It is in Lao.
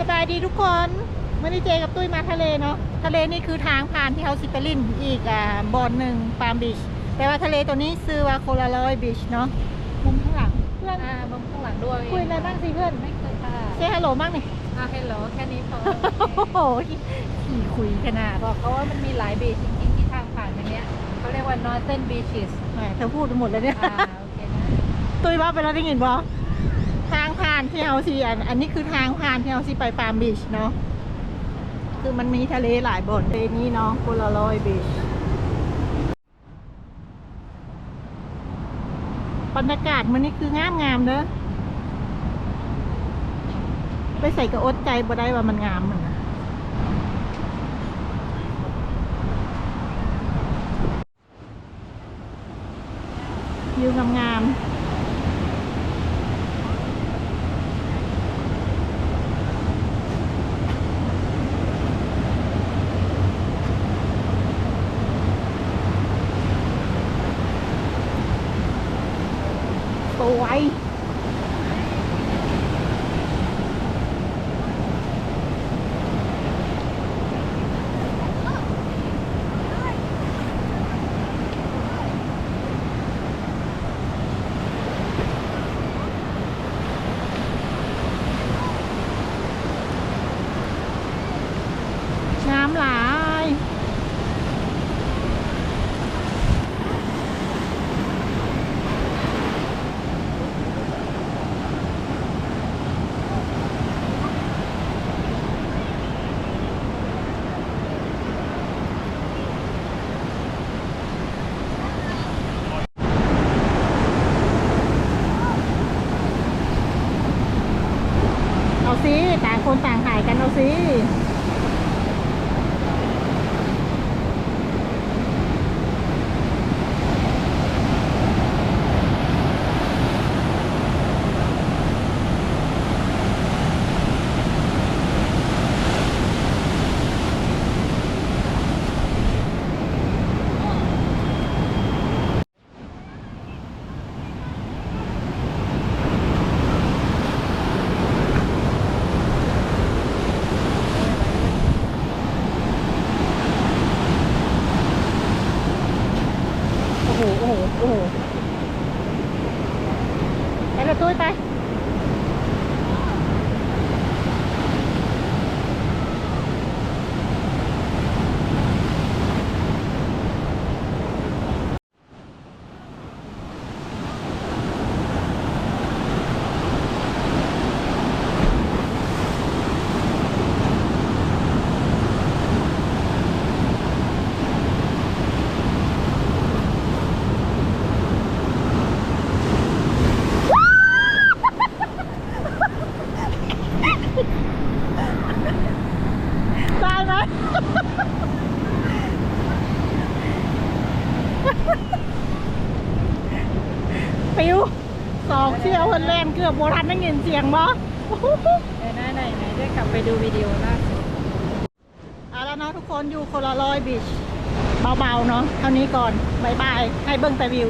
ສະບາຍດີທຸກຄົນ ມື້ນີ້ເຈກັບຕຸ້ຍມາທະເລເນາະ. ທະເລນີ້ຄືທາງຜ່ານທີ່ເຮົາຊິໄປຫຼິ້ນອີກ ອ່າ ບ່ອນໜຶ່ງ Palm Beach ແຕ່ວ່າທະເລໂຕນີ້ຊື່ວ່າ Coral Beach ເນາະ. ມຸມຂ້າງຫຼັງເພື່ອນ ອ່າ ມຸມຂ້າງຫຼັງດ້ວຍ ຄຸຍແລ້ວນັ່ງຊິເພື່ອນ Say hello ມັ້ງນີ້. ອ່າ Hello ແຄ່ນີ້ພໍ. ໂອ້ໂຫ ຂີ້ຄຸຍຂະໜາດ. ບອກເຂົາວ່າມັນມີຫຼາຍ beach ຈິງໆ ທີ່ທາງຜ່ານຢ່າງເນີ້ຍ ເຂົາຮຽກວ່າ Northern Beaches. ແໝ ເທາະພູດໄປໝົດແລ້ວເນຍ. ອ່າ ໂອເຄນະ. ຕຸ້ຍເວົ້າໄປແລ້ວໄດ້ຍິນບໍ່? ທາງຜ່ານທີ່ເຮົາຊິ ອັນ ອັນນີ້ຄືທາງຜ່ານທີ່ເຮົາຊິໄປ Palm Beach ເນາະ. ຄືມັນມີທະເລຫຼາຍບ່ອນ ທະເລນີ້ເນາະ Coral Beach. ບັນຍາກາດມື້ນີ້ຄືງາມໆເດີ. ໄປໃສກໍອົດໃຈບໍ່ໄດ້ວ່າມັນງາມຫັ້ນນະ. ວິວງາມໆ. ສວຍ. ງາມຫຼາຍ. ເອົາຊິ ຕ່າງຄົນຕ່າງຖ່າຍກັນເອົາຊິ. ໂອ້ໂຫ ໂອ້ໂຫ ໂອ້ໂຫ ໄປລະຕຸ້ຍໄປ. ໄດ້ໄໝ? ປິວ ສອງສ່ຽວເພິ່ນແລ່ນເກືອບບໍ່ທັນໄດ້ຍິນສຽງບໍ່? ເອີ ໄດ້ ໄດ້ ໄດ້ ໄດ້ກັບໄປດູວິດີໂອລ່າສຸດ. ເອົາລະເນາະທຸກຄົນ ຢູ່ Coral Beach ເບົາໆເນາະ ເທົ່ານີ້ກ່ອນ ບາຍບາຍ ໃຫ້ເບິ່ງແຕ່ວິວ.